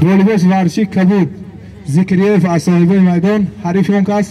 Бо либоси варзишӣ кабуд Зикриёев аз соҳибои майдон, ҳарифи он кас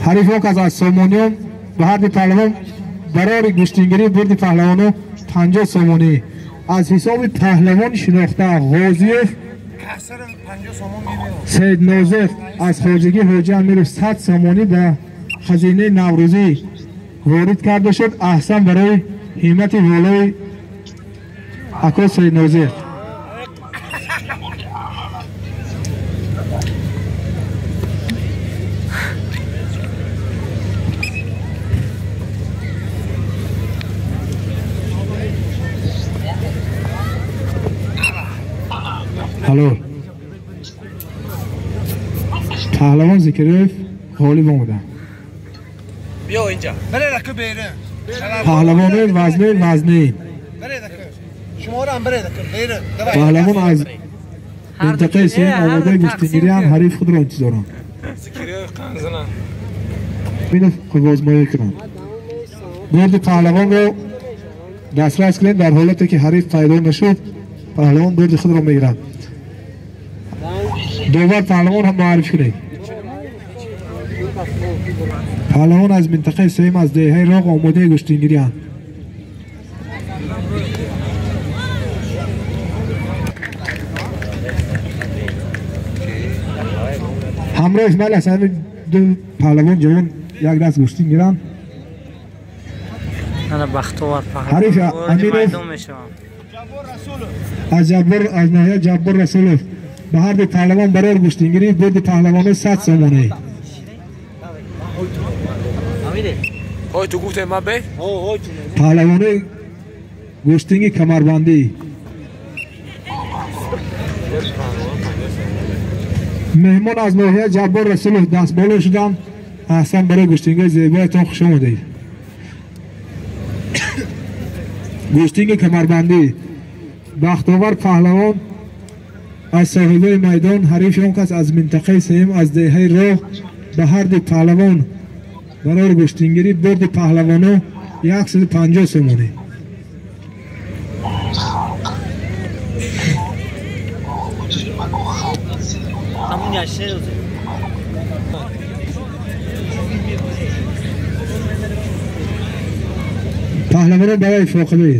ҳарифи он кас аз Сомониён. Ба ҳарди паҳлавон барори гӯштингирӣ бурди паҳлавоно 50 сомонӣ аз ҳисоби паҳлавони шинохта Ғозиев Саиднозир аз хоҷагӣ Ҳоҷи Амиров 100 сомонӣ ба хазинаи наврӯзӣ ворид карда шуд. Аҳсан барои ҳиммати волои ако Саиднозир. Ҳалол. Паҳлавон Зикриёев ғолиб омаданд. Биё инҷа. Паҳлавонои вазни вазнин. Паҳлавон аз минтақаи сеюм омодаи гӯштингириам ҳариф худро интизоранд. Бинед қувваозмоӣ кунанд. Бурди паҳлавонро дастрас кунед. Дар ҳолате ки ҳариф пайдо нашуд, паҳлавон бурди худро мегирад. Довар паҳлавон ҳам муаррифӣ кунед. Паҳлавон аз минтақаи сеюм аз деҳаи Роғ омодаи гӯштингирианд. Ҳамроҳ Исмаил Ҳасанов ду паҳлавон ҷавон як даст гӯштин гиранд. Ҳариф Аминов аз Ҷаббор аз ноҳия Ҷаббор Расулов. Ба ҳарду паҳлавон барор гӯштингирӣ бурди паҳлавоно 100 сомонӣ. Паҳлавонои гӯштинги камарбандӣ. Меҳмон аз ноҳия Ҷаббор Расулов дастболо шуданд. Аҳсан барои гӯштингои зебоятон хуш омадед. Гӯштинги камарбандӣ. Бахтовар паҳлавон аз соҳибои майдон, ҳарифи он кас аз минтақаи сеюм аз деҳаи Роғ. Ба ҳарду паҳлавон барои гӯштингирӣ бурди паҳлавоно 150 сомонӣ. Паҳлавонон барои фоқибӣ.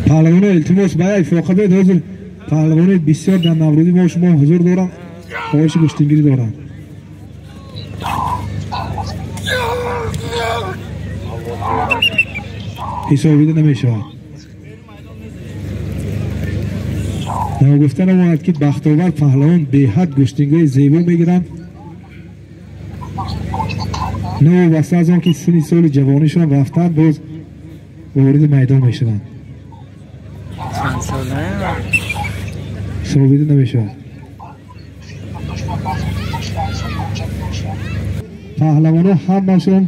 Паҳлавоно илтимос ба як фоқибед. Ҳозир паҳлавонои бисёр дар наврӯзӣ мо шумо ҳузур доранд, хоҳиши гӯштингирӣ доранд. Ҳисобида намешавад. Ногуфта намонад ки бахтовар паҳлавон беҳад гӯштингои зебо мегиранд. Новобаста аз он ки синни соли ҷавонишон рафтанд, боз вориди майдон мешаванд. Ҳисобида намешавад. Паҳлавонҳо ҳамашон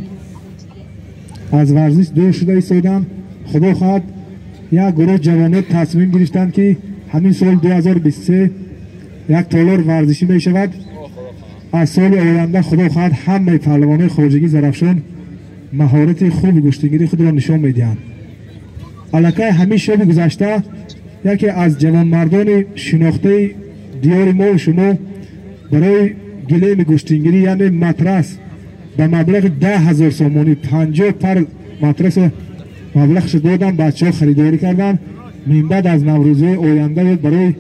аз варзиш дур шуда истоданд. Худо хоҳад як гурӯҳ ҷавонот тасмим гирифтанд ки ҳамин соли 2023 як толор варзишӣ мешавад. Аз соли оянда худо хоҳад ҳамаи паҳлавонои хоҷагии Зарафшон маҳорати хуби гӯштингирии худро нишон медиҳанд. Аллакай ҳамин шоби гузашта яке аз ҷавонмардони шинохтаи диёри мо шумо барои гилеми гӯштингирӣ, яъне матрас ба маблағи 10 000 сомонӣ 50 пар матрас маблағшо доданд, бачаҳо харидорӣ карданд. Минбаъд аз наврӯзиҳои оянда барои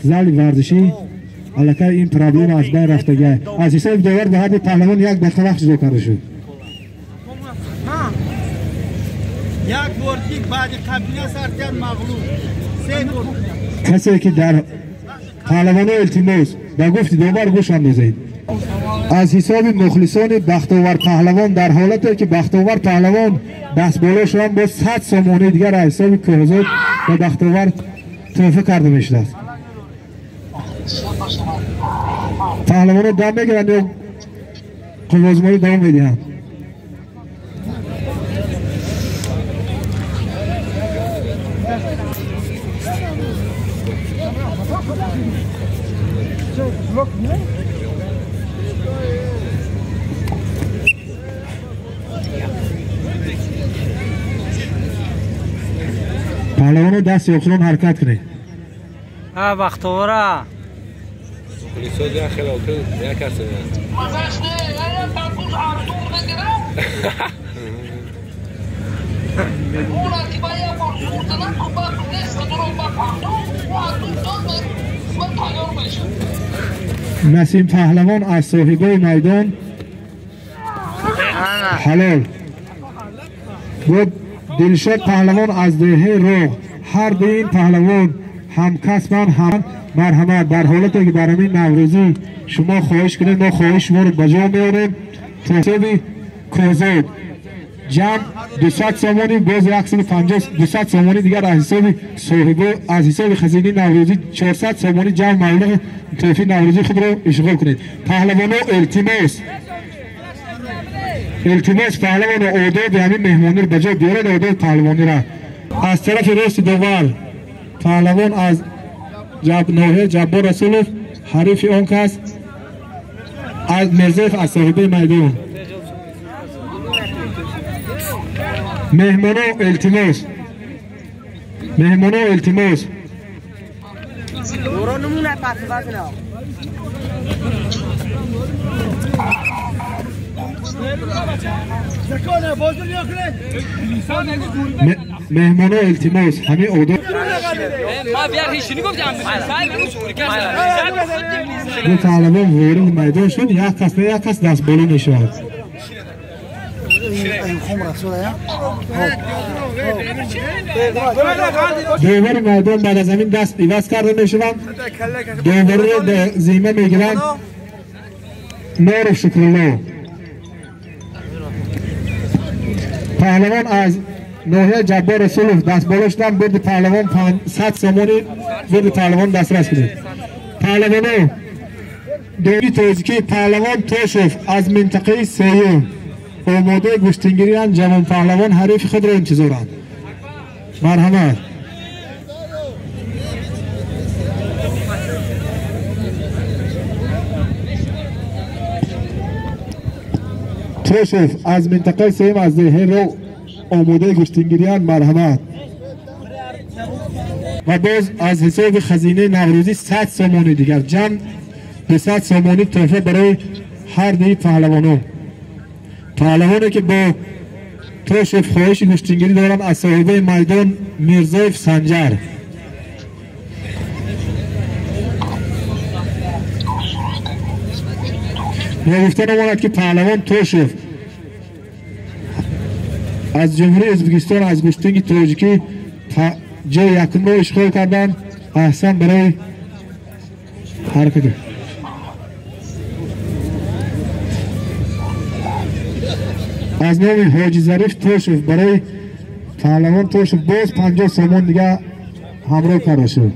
зали варзишӣ аллакай ин проблема аз байн рафтагиа. Аз ҳисоби довар ба ҳарду паҳлавон як дақиқа вақт ҷудо карда шуд. Касе ки дар Паҳлавоно илтимос, ба гуфти довар гӯш андозед. Аз ҳисоби мухлисони Бахтовар паҳлавон дар ҳолате ки Бахтовар паҳлавон дастболо шуданд, боз 100 сомонӣ дигар аз ҳисоби Кӯҳзод ба Бахтовар туҳфа карда мешудааст. Паҳлавоно дам мегиранд ё қуввозмоӣ давом медиҳанд? Паҳлавоно дасти охирон ҳаракат кунед. Бахтовара Насим паҳлавон аз соҳибаи майдон ҳалол буд. Дилшод паҳлавон аз деҳаи Роғ. Ҳар ду ин паҳлавон ҳамкасбанд, ҳам марҳамат. Дар ҳолате ки дар ҳамин наврӯзӣ шумо хоҳиш кунед, мо хоҳиш шуморо ба ҷо меорем. То ҳисоби Кӯҳзод ҷамъ 200 сомонӣ, боз 150 200 сомонӣ дигар аз ҳисоби соҳибо, аз ҳисоби хазинаи наврӯзӣ 400 сомонӣ ҷамъ маблағи туҳфаи наврӯзии худро ишғол кунед. Паҳлавоно илтимос, илтимос, паҳлавоно одоби ҳамин меҳмониро ба ҷо биёред, одоби паҳлавониро. Аз тарафи рости довар паҳлавон аз ноҳияи Ҷаббор Расулов, ҳарифи он кас аз Мирзоев аз соҳибаи майдон. Меҳмоно илтимос, меҳмоно илтимос. Меҳмоно илтимос, ҳамин одоб. Ду паҳлавон вориди майдон шуд, як кас на як кас дастболо мешавад. Довари майдон баъд аз ҳамин даст иваз карда мешаванд. Довариро ба зимма мегиранд Норов Шукрулло. Паҳлавон аз ноҳияи Ҷаббор Расулов дастболо шуданд. Бурди паҳлавон 100 сомонӣ, бурди паҳлавон дастрас кунед. Паҳлавоно дои тоҷикӣ паҳлавон Тошев аз минтақаи сеюм омодаи гӯштингириянд. Ҷавон паҳлавон ҳарифи худро интизоранд. Марҳамат. Тошев аз минтақаи сеюм аз деҳаи Роғ омодаи гӯштингириянд. Марҳамат. Ва боз аз ҳисоби хазинаи наврӯзӣ 100 сомонӣ дигар, ҷамъ 200 сомонӣ туҳфа барои ҳар дуи паҳлавонон. Паҳлавоне ки бо Тошев хоҳиши гӯштингирӣ доранд аз соҳибаи майдон Мирзоев Санҷар. Ногуфта намонад ки паҳлавон Тошев аз Ҷумҳурии Ӯзбекистон аз гӯштинги тоҷикӣ ҷои якумро ишғол карданд. Аҳсан барои ҳаракат. Аз номи Ҳоҷи Зариф Тошев барои паҳлавон Тошев боз 50 сомон дигар ҳамроҳ карда шуд.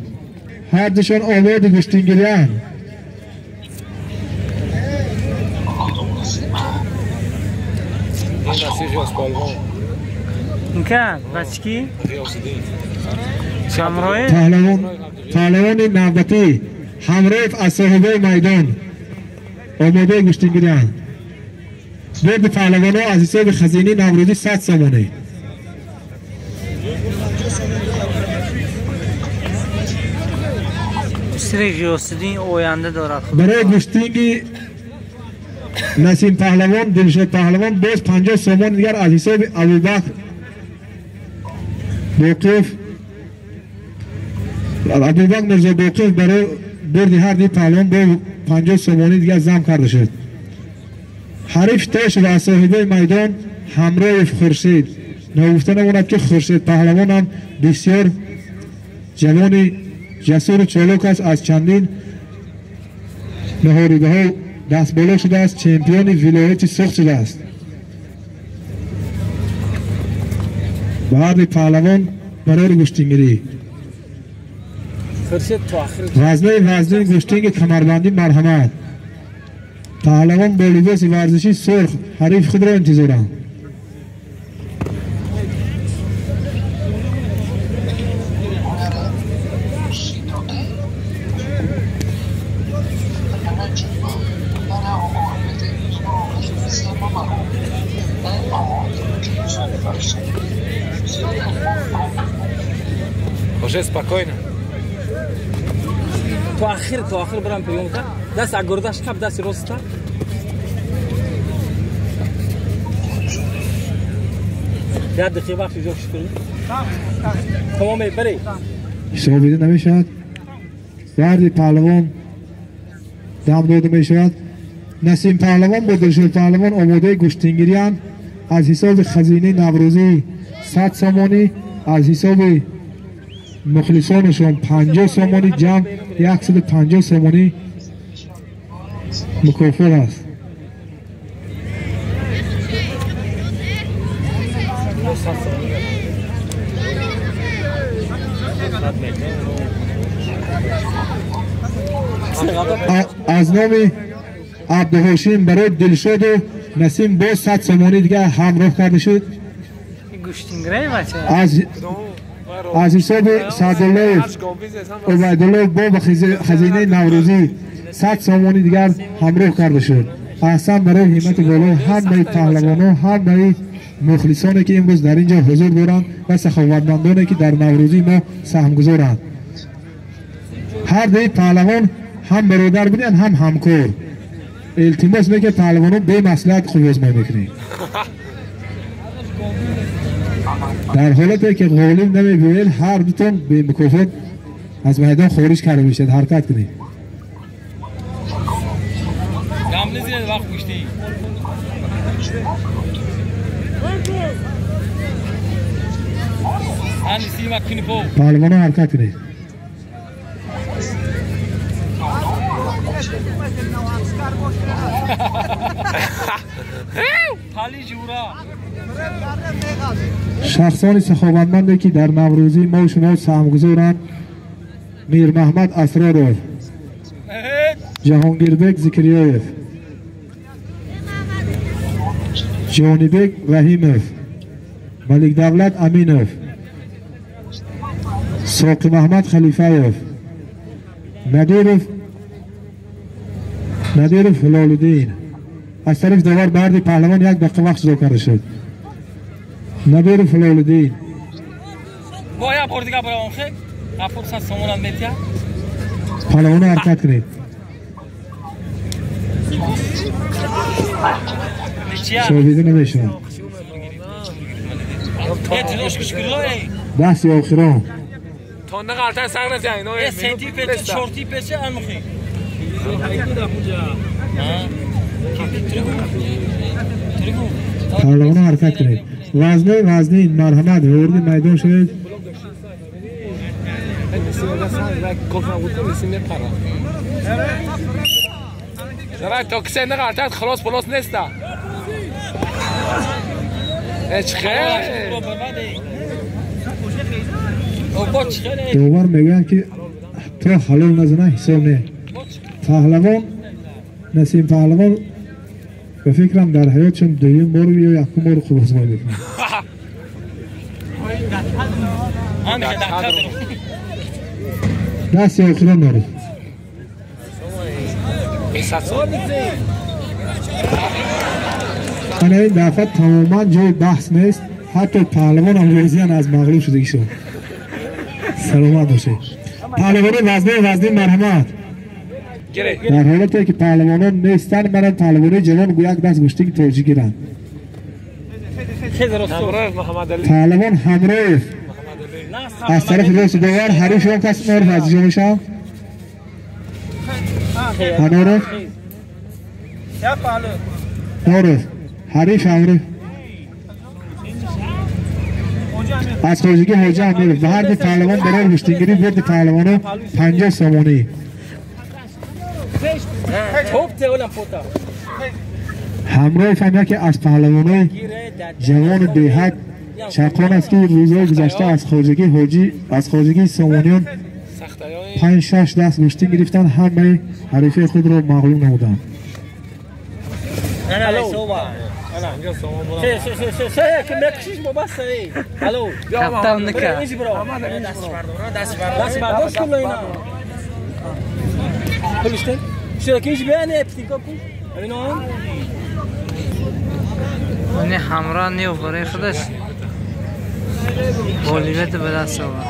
Ҳар душон омоди гӯштингириянд. Паҳлавони навбатӣ Ҳамроев аз соҳибаи майдон омодаи гӯштингириянд. Бурди паҳлавонҳо аз ҳисоби хазинаи наврӯзӣ 100 сомонӣ. Барои гӯштинги Насим паҳлавон, Дилшод паҳлавон боз 50 сомон дигар аз ҳисоби Абубакр Боқиев, Абубакр Мирзо Боқиев барои бурди ҳар ду паҳлавон бо 50 сомонӣ дигар зам карда шуд. Ҳариф Тошев аз соҳибаи майдон Ҳамроев Хуршед. Ногуфта намонад ки Хуршед паҳлавон ҳам бисёр ҷавони ҷасуру чолок аст, аз чандин муҳорибаҳо дастболо шудааст, чемпиони вилояти Суғд шудааст. Баъди паҳлавон барори гӯштингирӣ. Вазнаи вазнин гӯштинги камарбандӣ марҳамат. Паҳлавон бо либоси варзишӣ сурх ҳариф худро интизоранд. Уже спокойно. То охир брам приёмка. Даст агурдаш кап, даст роста. Як дақиқа вақт иҷо шукр. Тамом бари. Ҳисобида намешавад. Баъди паҳлавон дам дода мешавад. Насим паҳлавон бо Дилшод паҳлавон омодаи гӯштингириянд. Аз ҳисоби хазинаи наврӯзӣ 100 сомонӣ, аз ҳисоби мухлисонашон 50 сомонӣ, ҷамъ 150 сомонӣ мукофот аст. Аз номи Абдуҳошим барои Дилшоду Насим боз 100 сомонӣ дигар ҳамроҳ карда шуд. Аз ҳисоби Саъдуллоев Убайдуллоев бо ба хазинаи наврӯзӣ 100 сомонӣ дигар ҳамроҳ карда шуд. Аҳсан барои ҳиммати болои ҳамаи паҳлавонон, ҳамаи мухлисоне ки имрӯз дар ин ҷо ҳузур доранд ва саховатмандоне ки дар наврӯзии мо саҳмгузоранд. Ҳар дуи паҳлавон ҳам бародар буданд, ҳам ҳамкор. Илтимос мекунем паҳлавонон бемаслиҳат қуввозмоӣ мекунем. Дар ҳолате ки ғолиб намебиёед, ҳар дутон бемукофот аз майдон хориҷ карда мешавед. Ҳаракат кунед. Паҳлавонон ҳаракат кунед. Шахсони саховатманде ки дар наврӯзии мо шумо саҳмгузоранд: Мирмаҳмад Асроров, Ҷаҳонгирбек Зикриёев, Ҷонибек Раҳимов, Маликдавлат Аминов, Соқимаҳмад Халифаев, Надиров Ҳилолиддин. Аз тарафи довар марди паҳлавон як дақиқа вақт ҷудо карда шуд. Надиров Ҳилолиддин. Паҳлавонро ҳаракат кунед. Собида намешавад. Дасти охирон. Паҳлавонро ҳаракат кунед. Вазнаи вазнин марҳамат вориди майдон шавед. Довар мегӯянд ки то ҳалол назана ҳисоб не. Паҳлавон Насим паҳлавон ба фикрам дар ҳаётшон дуюм бор ё якум бор қуввозмоӣ мекунад. Дасти охирон доред. Ана ин дафъа тамоман ҷои баҳс нест. Ҳатто паҳлавон ҳам розиян аз мағлуб шудагишон. Саломат бошед. Паҳлавони вазнаи вазнин марҳамат. Дар ҳолате ки паҳлавонон нестанд, манам паҳлавони ҷавон як даст гӯштинги тоҷик гиранд. Паҳлавон Ҳамроев аз тарафи рости довар ҳарифи он кас Норов аз ҷо мешавад. Норов Норов ҳариф Ҳамроев. Аз хоҷагии Ҳоҷа Амиров ба ҳар ду паҳлавон барои гӯштингирӣ бурди паҳлавонро 50 сомонӣ. Ҳамроҳ ҳам яке аз паҳлавонои ҷавону беҳад чақон аст, ки рӯзҳои гузашта аз хоҷагии ҳоҷӣ аз хоҷагии Сомониён 5-6 даст гӯштин гирифтанд, ҳамаи ҳарифаи худро мағлуб намуданд. ҳамроҳ нев барои худаш ғолибият ба даст овард.